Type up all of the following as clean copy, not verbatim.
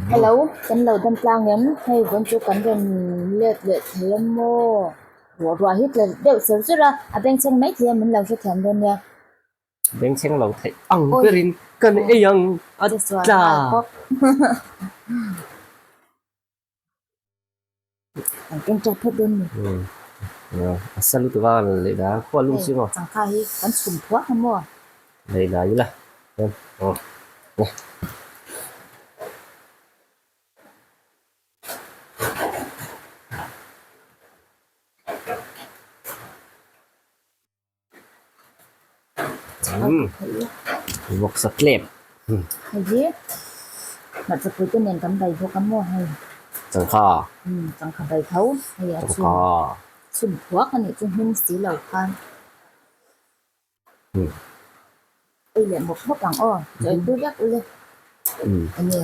Hello, kan lo dam tlang em? Hei vawn chu kan rawn let leh thei a maw? Ruah ruah hi tla deuh ser ser a, a bengchheng mai thei a min lo hrethiam dawn nia. Bengchheng lo theih ang berin kan ei ang a tla. An keng tawk phawt dawn ni. A sa lutuk a leh dah a khual lung si maw. Changkha hi kan chhum phuak a maw. Leh dah ila. Aw. Vawksa tlep. Hei hi hmarchapui te nen kan bai bawk a maw hei. Changkha. Changkha bai tho hei a chhum chhum phuak a nih chu hming si lo khan. Ei leh mawp mawp ang aw chaw ei pui vek ule. Eng nge?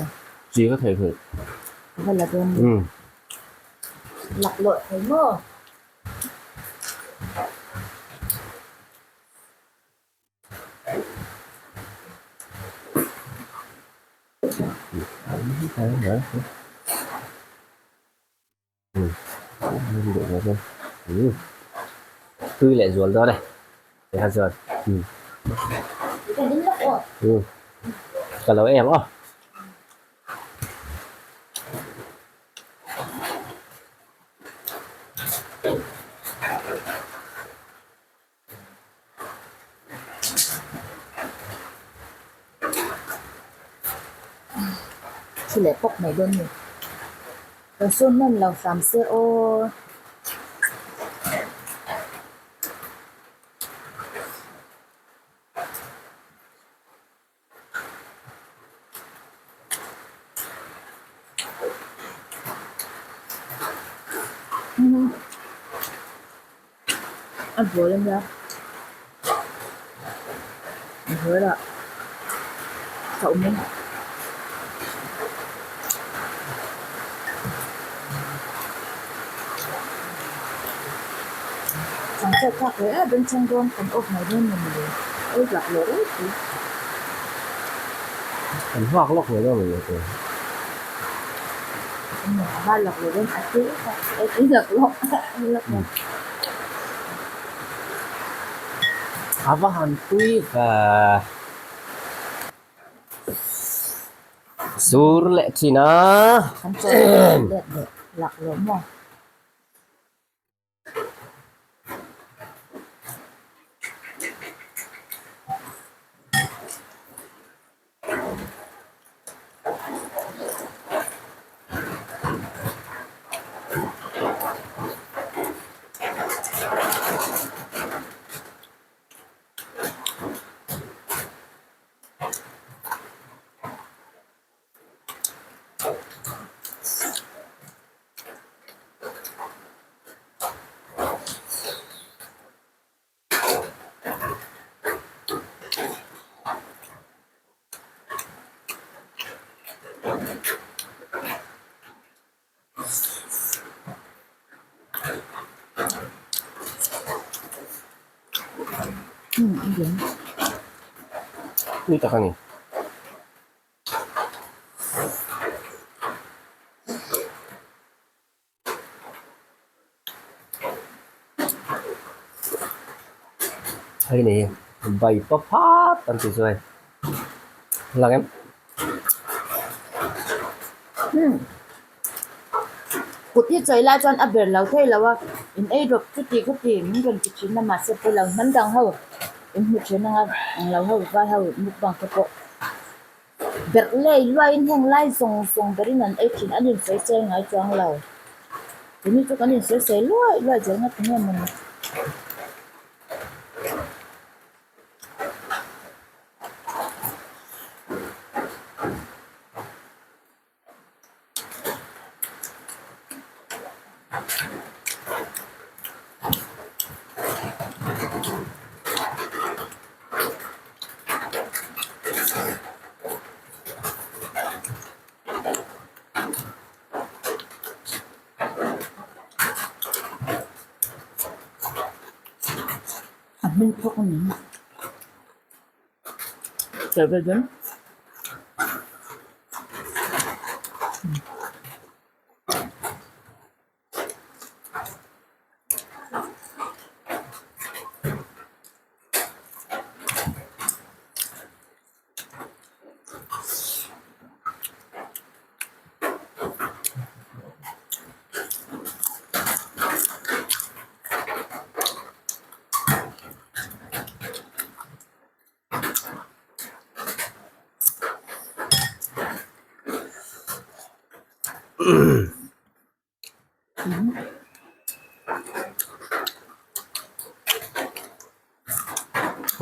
Chi ka thei thei. Ka va la dawn ni. Laklawh thei maw? Tui leh zual dawn e tikhan chuan ka lo em aw. Thi leh pawp mai dawn ni. Kan sawn hman lo hram se aw. A bawl a nia a hnuai ah a awm a changchhiat thlak hle a bengchheng dawn kan off mai dawn maw ni ei tlak leh reuh si. Kan nghak lawk mai dawn maw ni te. A lak leh dawn a te a lak lawk a lak lawk. A va han tui ve. Sur leh thin a. Kan chaw let leh lak leh maw. Tui tak a ni. Hei ni bai pawp phap an tih chu hei lang em. Kut hi chawi lai chuan a ber lo thei lo a, in ei rawp chuti khati min rawn ti thin a mahse pawh lo hnam dang ho in hmu thin anga ang lo ho vai ho mukbang te pawh berh lei luaiin heng lai zawng zawng berin an ei thin an insawi sel ngai chuang lo tuni chu kan insawi sel luai luai zel nga tinge mawni. A hming phawk a ni.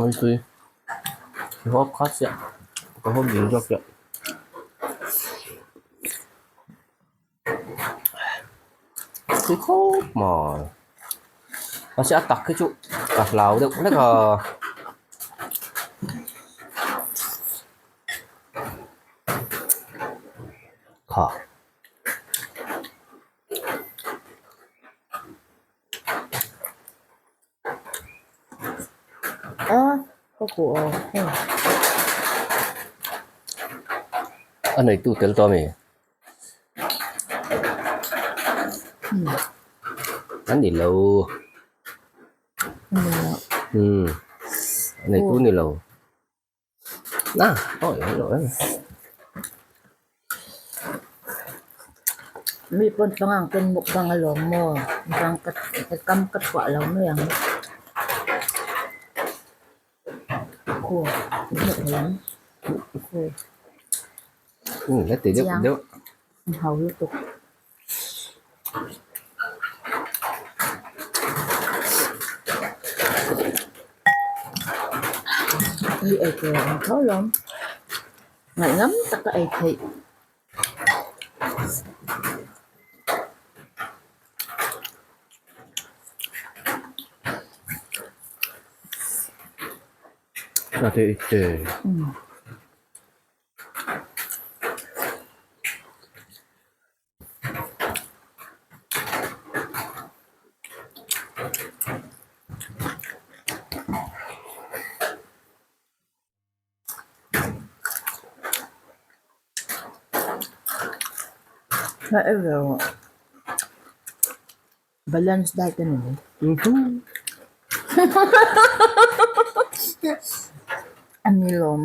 Oi tui ka hawp khat chiah ka hawp ding zawk chiah. Tui khawp mai mahse a tak hi chu ka hlau deuh hlek a. Kha. A ka kuh aw hei. A neitu tel tawh ami? A ni lo. Umm a neitu ni lo. Na awi awi awi. Mi pawn pangang ten mukbang alawm maw vang ka kam ka chhuah lo mai ang khu hmuh thei ang khu chiang hau lutuk. Hei ei tur a awm tho lawm ngaihnam tak a ei theih. Balance diet a ni mai. A ni lawm.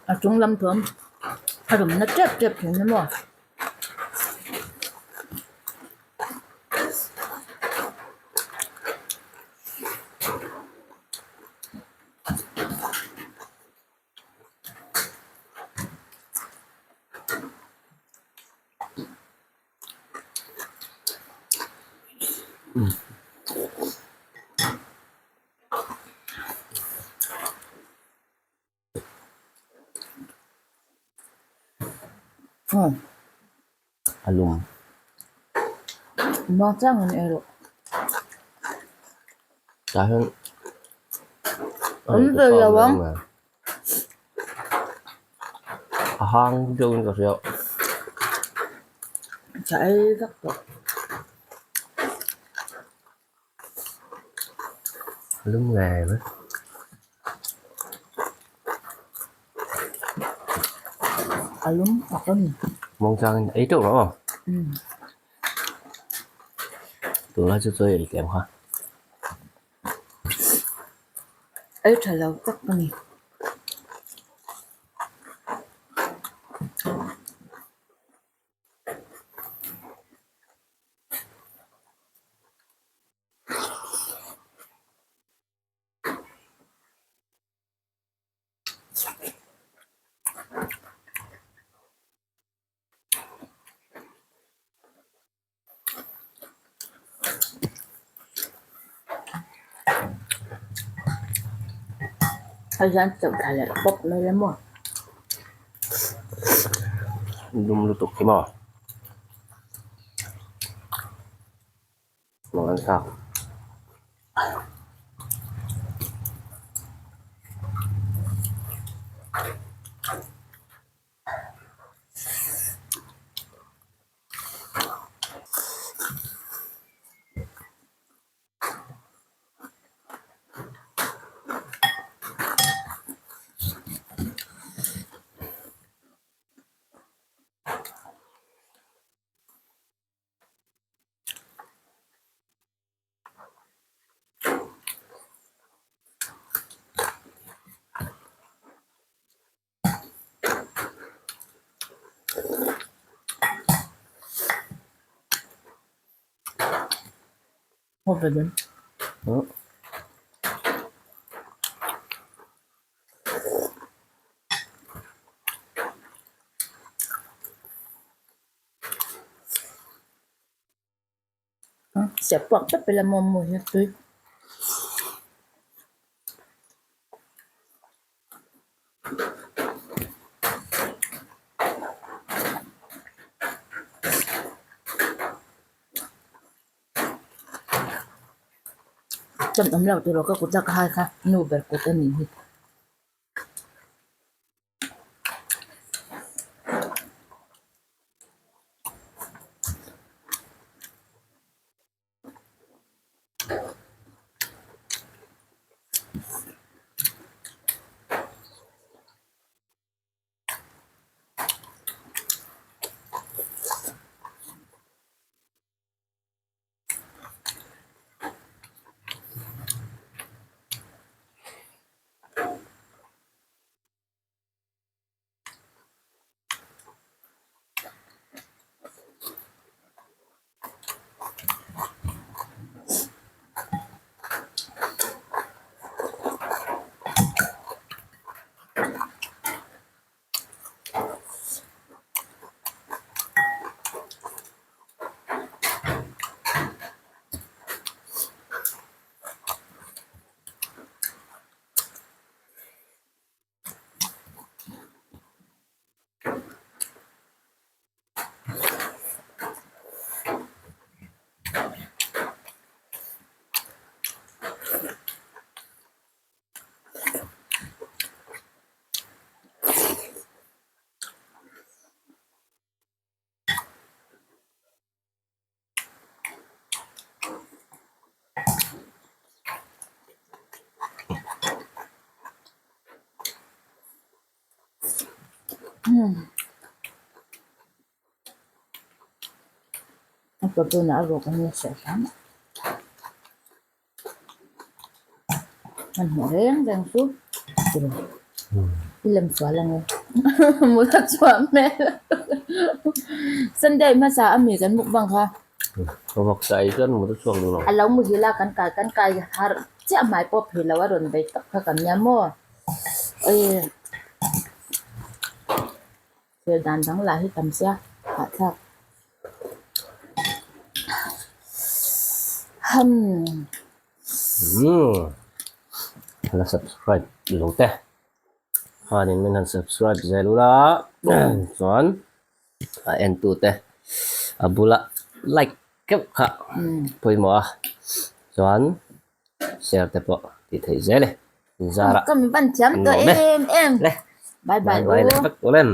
A chung lam thawm a rawn na tep tep thin a maw. A lum. Muang chang in erawh. Tah hian Awm ve lo ang. A hang deuh in ka hria. Ka ei vek tawh. A lum ngei mai. A lum tak a ni. Muang chang in ei teuh rawh aw. Tunlai chu chawi ei tlem kha. Ei tha lo tak a ni. Hei hian chauh thla leh pawp mai la maw. Lum lutuk hi maw. Mang an thlak. Siah puak tawp ila momo hi a tui. Chuan awm lo tur aw ka kut a ka hai kha nu ber kut a nih hi. A tawpin a rawk an la hriat hram a. An hmuh reng reng chu i lem sual ang e mut a chhuah hmel Sunday hmasa a mi kan mukbang kha. Ka vak sai chuan mut a chhuak duh lo. A lo muhil a kan kai kan kai harh chiah hmai pawh phei lo a rawn bei tawp kha kan nia maw awii thil dan dang lah hi tam sia hahthlak. Hum. La subscribe lo te. Khanin min han subscribe zel ula chuan a en tu te a bula like keuh kha pawimawh a chuan share te pawh tih theih zel e. Inzara Ka mi van thiam tawh em em. Le Bye bye bye leh vek tawh lem.